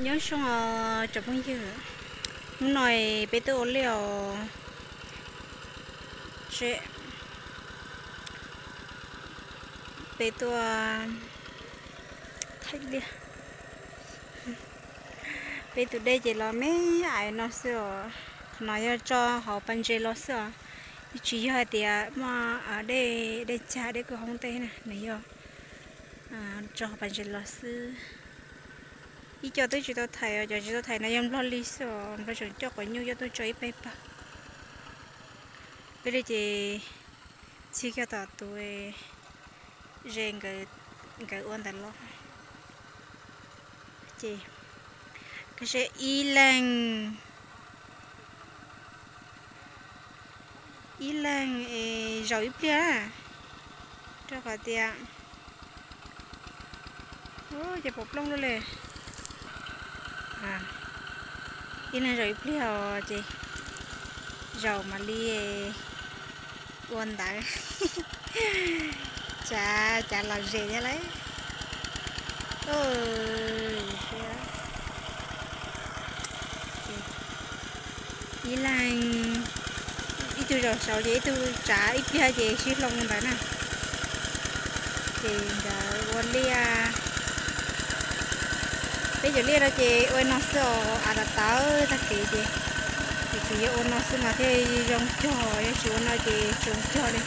Nyob zoo os tsoom phooj ywg, hnub no peb tuaj ua liaj os. Peb tuaj thaij liaj. Peb tus dej ces los me ais no xwb os. Qhov no yog tso hauv pas ntses los xwb os. Tsis yog hais tias muaj dej, dej cag dej kwj hoob tej na, nws yog tso hauv pas ntses los xwb. Ib co twb tsis tau thaiv os, cov tsis tau thaiv no yog nplog li xwb os, nplog tseem coj quav nyuj coj tuaj tso ib pawg pawg. Peb li ces txij kiag tom tus ze nkawd ua ntawd los ces ka ze ib leeg, ib leeg es zaum ib pliag, rau qhov tias ces pom plooj luaj li. Ib leeg zaum ib pliag os ces zaum mam li ua ntawd. Cav, cav los ze thiab lauj. Ib leeg, ib tug zaum saud ces ib tug tsav ib pliag ces sib hloov ntawd na. Ces nkawd ua liaj, peb cov liaj no ces ua no xwb os, av tawv tawv tag kev ces, ces tsuas yog ua no xwb mas thiaj zoo cog, yog tsis ua no ces tsis zoo cog li.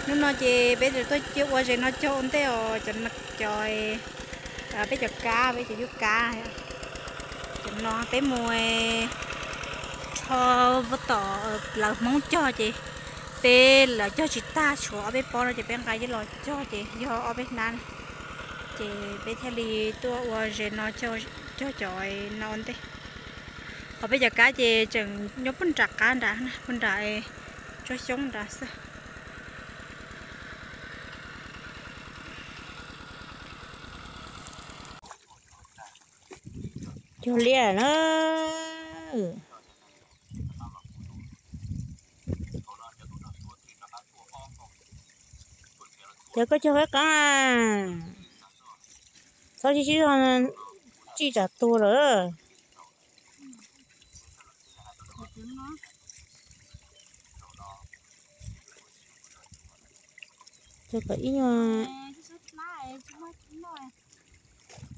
Hnub no ces peb tuaj ua zes no cog ua ntej os, cov, peb cov kab, peb cov yub kab, cov no peb mus rho vuab tom lawv Hmoob cog ces peb lawv cog tsis tag, tshuav ob peb pob no ces peb nqa coj los cog ces yog ob peb hnab na. Ces peb thiaj li tuaj ua zes no cog cov no ua ntej. Qhov peb cov kab ces tseem nyob puag nram qab nrad, puag nram tsob xyoob nrad xwb. Cog liaj na. Ces koj cog qab qab, txhob sib sib zog, tsij tsam tuag lawm. Cog kom ib nyuag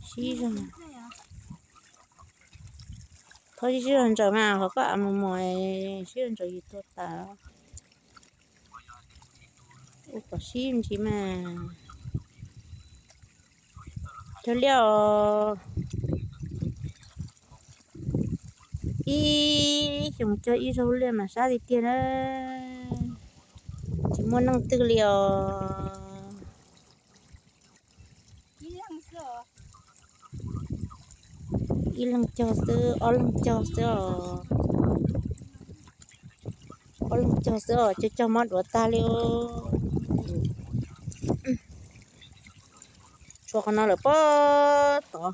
sib zog, txhob sib sib zog ntsaws mas, qhov koj av mus mus sib zog ntsaws yus tuag tas. Ua kom sib ntsis mas. Cog liaj os. Ib xyoos cog ib zaug liaj mas sab tiag tiag na. Tsis muaj neeg twg li os. Ib leeg cog xwb, ob leeg cog xwb os. Ob leeg cog xwb os, cog cog mob duav tag li. Tshuav qhov no lawm puag tod.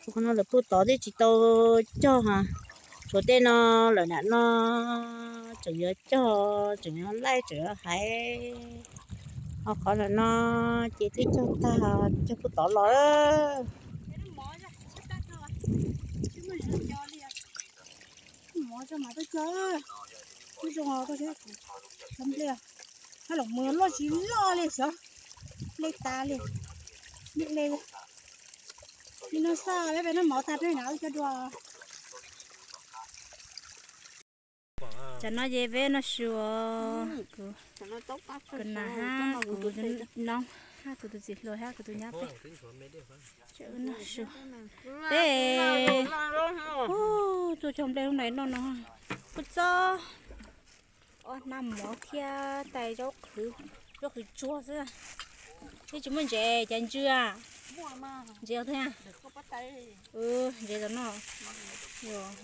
Tshuav qhov no lawm puag tod twb tsis tau cog. Tshuav tej no lawm nram no tseem yuav cog, tseem yuav laij, tseem yuav haiv. Ho qhov lawm no ces twb cog tag, cog puag tod los. Mov zoo mas tuaj cog, twb zoo os, tuaj cog nplej, hab los mus loj tsis loj li xyov, nplej tas li, nplej li. Li no xwb, peb peb noj mov tag peb hnav wb cov dua. Tam no ces peb noj su, kuv, kuv nam hab kuv noob hab kuv tus txiv hluas hab kuv tus nyab peb noj su. Peb tuaj cog nplej lub nais noj no, kuj txob ob hnab mov thiab tais zaub qhwv, zaub qhwv tsuag xwb. Twb tsis muaj ntsev, cas ntsws, ntsev os, ntsev tom no,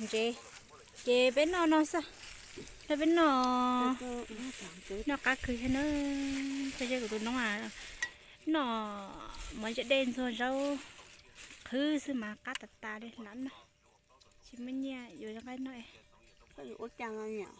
ntsev. Ces peb noj no xwb, peb noj, noj qab kawg thiab na. Peb kuv tus noob noj mov ntse dej ntxuag zaub Hwb xwb mas qab tas tas li, lam noj. Tsis muaj nyiaj yuav nqaij noj. Koj yuav ua cas no niam?